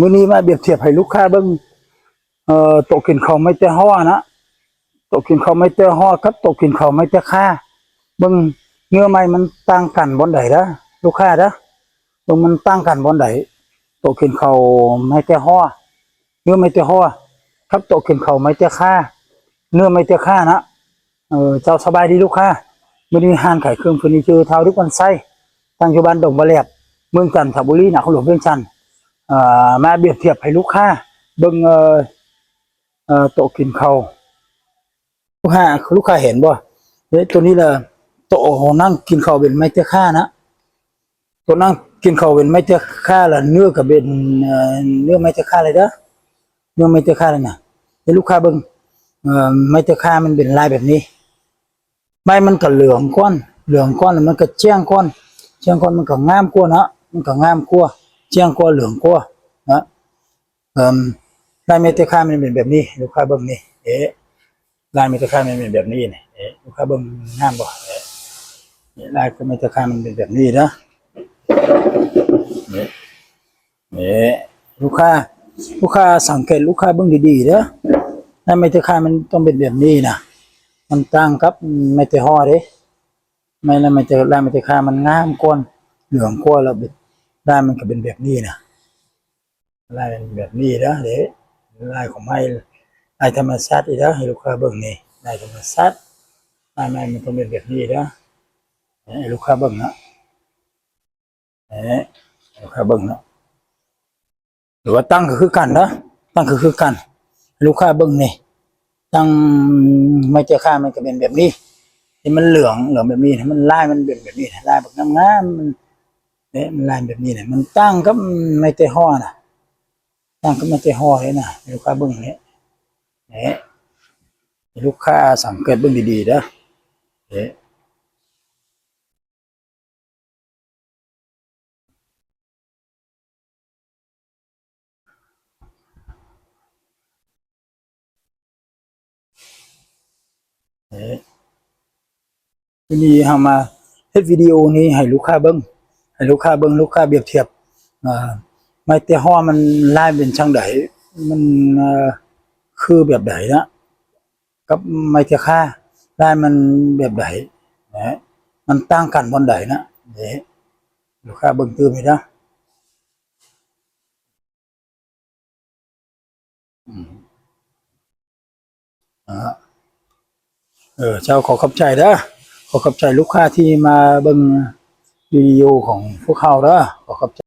ມື້ນີ້ມາປຽບທຽບໃຫ້ລູກຄ້າເບິ່ງ ໂຕະກິນເຂົ້າໄມ້ແຕຫໍ້ນະ ໂຕະກິນເຂົ້າໄມ້ແຕຫໍ້ກັບໂຕະກິນເຂົ້າໄມ້ແຕຄາ ເບິ່ງເນື້ອໄມ້ມັນຕ່າງກັນບ່ອນໃດເດີ ລູກຄ້າເດີ ເບິ່ງມັນຕ່າງກັນບ່ອນໃດ ໂຕະກິນເຂົ້າໄມ້ແຕຫໍ້ ເນື້ອໄມ້ແຕຫໍ້ ກັບໂຕະກິນເຂົ້າໄມ້ແຕຄາ ເນື້ອໄມ້ແຕຄານະ. ເຈົ້າ ສະບາຍດີລູກຄ້າ ມື້ນີ້ຮ້ານຂາຍເຄື່ອງເຟີນີເຈີທ້າວເດັກວັນໄຊ ຕັ້ງຢູ່ບ້ານດົງບາແຫຼບ ເມືອງຈັນທະບູລີ ນະຄອນຫຼວງວຽງຈັນ ມາປຽບທຽບໃຫ້ລູກຄ້າເບິ່ງ ໂຕະກິນເຂົ້າ ລູກຄ້າ ລູກຄ້າເຫັນບໍ່ ໂຕະນີ້ລະ ໂຕະນັ່ງກິນເຂົ້າເປັນໄມ້ແຕຄານະ ໂຕະນັ່ງກິນເຂົ້າເປັນໄມ້ແຕຄາ ລະເນື້ອກະເປັນເນື້ອໄມ້ແຕຄາເລີຍເດີ ເນື້ອໄມ້ແຕຄາເລີຍນະ ໃຫ້ລູກຄ້າເບິ່ງ ໄມ້ແຕຄາມັນເປັນລາຍແບບນີ້ ໃບມັນກະເຫຼືອງກ່ອນ ເຫຼືອງກ່ອນ ລະມັນກະແຈ້ງກ່ອນ ແຈ້ງກ່ອນມັນກະງາມກວ່າເນາະ ມັນກະງາມກວ່າ ແຈ້ງກວ່າ ເຫຼືອງກວ່າເນາະ. ລາຍໄມ້ແຕຄາມັນເປັນແບບນີ້ ລູກຄ້າເບິ່ງນີ້ ເອ ລາຍໄມ້ແຕຄາມັນເປັນແບບນີ້ນີ້ ເອ ລູກຄ້າເບິ່ງງາມບໍ່ ເອ ລາຍໄມ້ແຕຄາມັນເປັນແບບນີ້ເດີ ນີ້ ນີ້ ລູກຄ້າ ລູກຄ້າສັງເກດ ລູກຄ້າເບິ່ງດີໆເດີ ລາຍໄມ້ແຕຄາມັນຕ້ອງເປັນແບບນີ້ນະ ມັນຕ່າງກັບໄມ້ແຕຫໍ້ເດ້ ໄມ້ລາຍໄມ້ແຕ ລາຍໄມ້ແຕຄາມັນງາມກ່ອນ ເຫຼືອງກວ່າ ລະລາຍມັນກະເປັນແບບນີ້ນະ ລາຍແບບນີ້ເດີ ເດ້ ລາຍຂອງໄມ້ ລາຍທຳມະຊາດເດີ ໃຫ້ລູກຄ້າເບິ່ງນີ້ ລາຍທຳມະຊາດ ລາຍໄມ້ມັນຕ້ອງເປັນແບບນີ້ເດີ ໃຫ້ລູກຄ້າເບິ່ງເນາະ ໃຫ້ລູກຄ້າເບິ່ງເນາະ ຫຼືວ່າຕັ້ງກະຄືກັນເດີ ຕັ້ງກະຄືກັນ ໃຫ້ລູກຄ້າເບິ່ງນີ້ ຕັ້ງໄມ້ແຕຄາມັນກະເປັນແບບນີ້ ທີ່ມັນເຫຼືອງ ເຫຼືອງແບບນີ້ ມັນລາຍມັນເປັນແບບນີ້ ລາຍບັກງາມໆ ເດ້ ມັນລາຍແບບນີ້ນະ ມັນຕ່າງກັບໄມ້ແຕຫໍ້ນະ ຕ່າງກັບໄມ້ແຕຫໍ້ເດ້ນະ ໃຫ້ລູກຄ້າເບິ່ງເດ້ ໃຫ້ລູກຄ້າສັງເກດເບິ່ງດີໆເດີ ເດ້ ເອີ ມື້ນີ້ເຮົາມາເຮັດວິດີໂອນີ້ໃຫ້ລູກຄ້າເບິ່ງ ໃຫ້ລູກຄ້າເບິ່ງ ລູກຄ້າປຽບທຽບ ອາ ໄມ້ແຕຫໍ້ມັນລາຍເປັນຈັ່ງໃດ ມັນ ອາ ຄືແບບໃດນະ ກັບໄມ້ແຕຄາ ລາຍມັນແບບໃດນະ ມັນຕ່າງກັນບ່ອນໃດນະ ເອີ ລູກຄ້າເບິ່ງຕື່ມໃຫ້ເດີ. ອືມ ອາ ເອີ ເຈົ້າ ຂໍຂອບໃຈເດີ ຂໍຂອບໃຈລູກຄ້າທີ່ມາເບິ່ງວິດີໂອຂອງພວກເຮົາເດີ ຂໍຂອບໃຈ